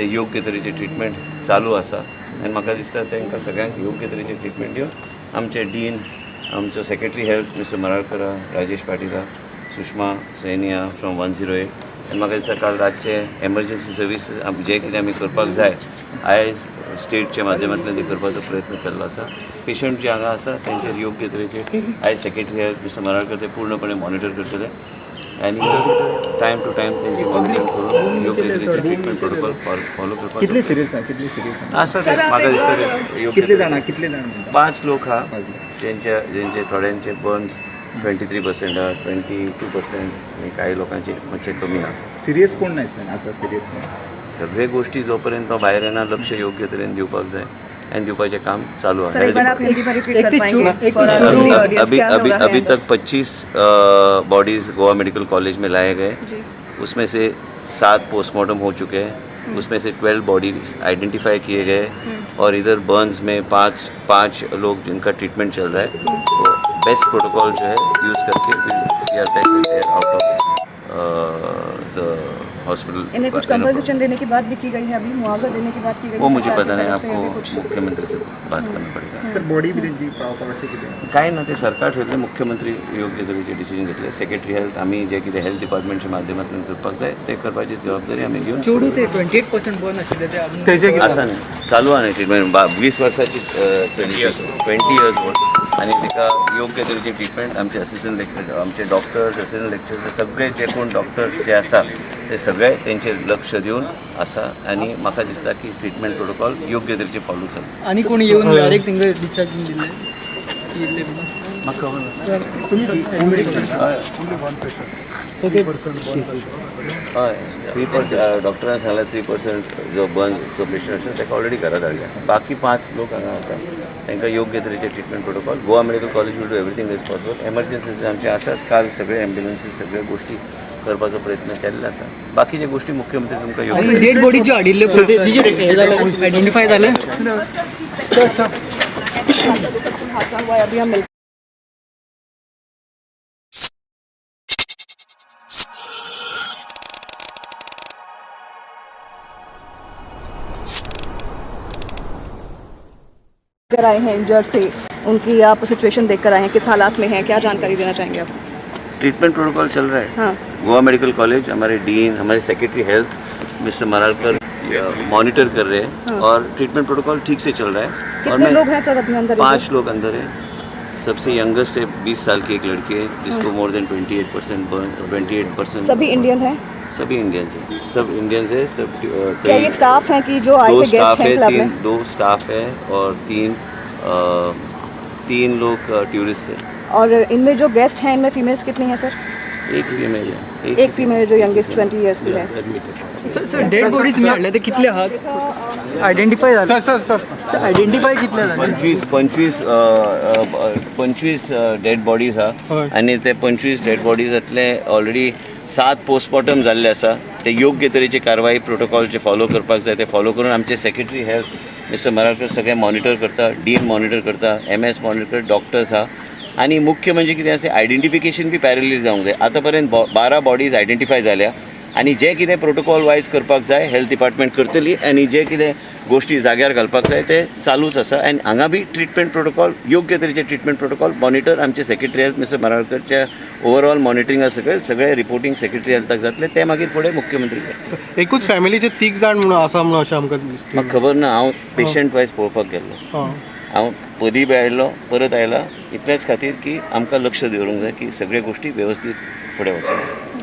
ते योग्य तरेचे ट्रिटमेंट चालू आसा आनी म्हाका दिसता तांकां सगळ्यांक योग्य तरेचे ट्रिटमेंट दिवन आमचे डीन, आमचो secretary health mister Maralkar, Rajesh Patil, Sushma Sainiya from 108 आनी म्हाका दिसता काल रातचे एमर्जन्सी सर्वीस जे कितें आमी करपाक जाय आयज स्टेटच्या माध्यमांतल्यान ते करपाचो प्रयत्न केल्लो आसा. पेशंट जे हांगा आसा तेंचेर योग्य तरेचे आयज सेक्रेटरी हेल्थ मिस्टर मराळकर ते पूर्णपणे मॉनिटर करतले आनी टायम टू टायम तेंची मॉनिटर करून योग्य तरेचे ट्रिटमेंट प्रोटोकॉल फॉलो करपाक. कितले सिरियस आहा, कितले सिरियस आसा ते म्हाका दिसता ते योग्य कितले जाणां, कितले जाण? 5 लोक आहा जेंचे जेंचे थोड्यांचे बर्न्स 23% आहा, 22% आनी काही लोकांचे मातशे कमी आहा. सिरियस कोण नाही सर, आसा सिरियस कोण? सगळे गोष्टी जोपर्यंत भायर येना लक्ष योग्य तरेन दिवपाक जाय आनी दिवपाचें काम चालू सर, एक बार आप आहा. हिंदी में रिपीट एक कर ते पाएंगे एक फॉर ते our Churu- audience? अभी क्या हो अभी रहा है अभी अंदर? तक 25 बॉडीज़ गोवा मेडिकल कॉलेज में लाए गए. जी. उसमें से 7 पोस्टमार्टम हो चुके हैं, उसमें से 12 बॉडीज आइडेंटिफाई किए गए और इधर बर्न्स में पाँच लोग जिनका ट्रीटमेंट चल रहा है, तो बेस्ट प्रोटोकॉल जो है यूज़ करके out of the hospital. इन्हें कुछ कंपनसेशन देने की बात भी की गई है, अभी मुआवजा देने की बात की गई है वो मुझे सरकार पता की नहीं, तरफ से अभी आपको कुछ? मुख्यमंत्री से बात करना पड़ेगा. सर, बॉडी बी तेंची पावपा कशें कितें? काय ना, ते सरकार ठरयतलें. मुख्यमंत्री योग्य तरेचे डिसिजन घेतले. सेक्रेटरी हेल्थ, आमी जे कितें हेल्थ डिपार्टमेंटच्या माध्यमांतल्यान करपाक जाय ते करपाची जबाबदारी आमी घेवन. चेडूं ते 28% बर्न आशिल्ले ते अजून आसा न्ही, चालू आहा न्ही ट्रिटमेंट. 20 वर्साची चली, 20 इयर्स ओल्ड आनी तिका योग्य तरेची ट्रिटमेंट आमचे असिस्टंट लेक्चर, आमचे डॉक्टर्स, असिस्टंट लेक्चर, सगळे जे कोण डॉक्टर्स जे आसा ते सगळे तेंचेर लक्ष दिवन आसा आनी म्हाका दिसता की ट्रिटमेंट प्रोटोकॉल योग्य तरेचे फॉलो चलता. आनी कोण येवन डायरेक्ट तांकां डिस्चार्ज बीन दिल्ले येयल्ले बीन? म्हाका खबर ना. सो ते हय, 3% डॉक्टरान सांगलें, 3% जो बर्न जो पेशंट आसा ताका ऑलरेडी घरा धाडल्या. बाकी 5 लोक हांगा आसा, तांकां योग्य तरेचे treatment protocol Goa Medical College will do everything is possible. Emergency आमचे आसाच. काल सगळे एम्ब्युलन्सीस सगळे गोष्टी करपाचो प्रयत्न केल्ले आसा. बाकीचे गोष्टी मुख्यमंत्री तुमकां आनी योग्य डेड बॉडी ज्यो हाडिल्ल्यो पळय ते तेजेर हे जालें, आयडेंटिफाय जालें? हादसा हुआ है, अभी हम मिल कर आए हैं इंजर्ड से, उनकी आप सिचुएशन देख कर आए हैं, किस हालात में हैं, क्या जानकारी देना चाहेंगे आप? ट्रीटमेंट प्रोटोकॉल चल रहा है. गोवा मेडिकल कॉलेज, हमारे डीन, हमारे सेक्रेटरी हेल्थ मिस्टर मरालकर मॉनिटर कर रहे हैं और ट्रीटमेंट प्रोटोकॉल ठीक से चल रहा है और कितने मैं लोग हैं सर अभी अंदर? 5 लोग अंदर हैं. सबसे यंगेस्ट है, 20 साल की एक लड़की है जिसको मोर देन 28% बर्न, 28%. सभी इंडियन हैं? सभी इंडियंस हैं, सब इंडियंस है, सब क्या ये स्टाफ हैं कि जो आए दो थे, गेस्ट स्टाफ हैं है, क्लब तीन में? दो स्टाफ है और तीन तीन लोग टूरिस्ट हैं. और इनमें जो गेस्ट हैं, इनमें फीमेल्स कितनी हैं सर? एक फीमेल है. एक फीमेल जो यंगेस्ट 20 इयर्स की है. सर, सर, डेड बॉडीज तुमी हाडले ते कितले आहात आयडेंटिफाय जाले? सर, सर, सर, आयडेंटिफाय कितले जाले? 25, 25, 25 डेड बॉडीज आहा आनी ते 25 डेड बॉडीजांतले ऑलरेडी 7 पोस्टमॉर्टम जाल्ले आसा. ते योग्य तरेची कारवाई प्रोटोकॉल जे फॉलो करपाक जाय ते फॉलो करून आमचे सेक्रेटरी हेल्थ मिस्टर मराळकर सगळे मॉनिटर करता, डीन मॉनिटर करता, एम एस मॉनिटर, डॉक्टर्स आहा. आनी मुख्य म्हणजे कितें आसा, आयडेंटिफिकेशन बी पॅरलली जावंक जाय. आतां पर्यंत 12 बॉडीज आयडेंटिफाय जाल्या आनी जे कितें प्रोटोकॉल वायज करपाक जाय हेल्थ डिपार्टमेंट करतली आनी जे कितें गोश्टी जाग्यार घालपाक जाय ते चालूच आसा. आनी हांगा बी ट्रिटमेंट प्रोटोकॉल, योग्य तरेचे ट्रिटमेंट प्रोटोकॉल मॉनिटर आमचे सेक्रेटरी हेल्थ मिस्टर मराळकरच्या ओवरऑल मॉनिटरिंगा सकयल सगळे रिपोर्टिंग सेक्रेटरी हेल्थाक जातले, ते मागीर फुडें मुख्यमंत्री करतले. एकूच फॅमिलीचे तीग जाण म्हणून आसा म्हणून अशें आमकां दिसता. म्हाका खबर ना, हांव पेशंट वायज पळोवपाक गेल्लो. हांव पदी बी आयलो, परत आयला इतलेच खातीर की आमकां लक्ष दवरूंक जाय की सगळे गोश्टी वेवस्थीत फुडें वचूंक.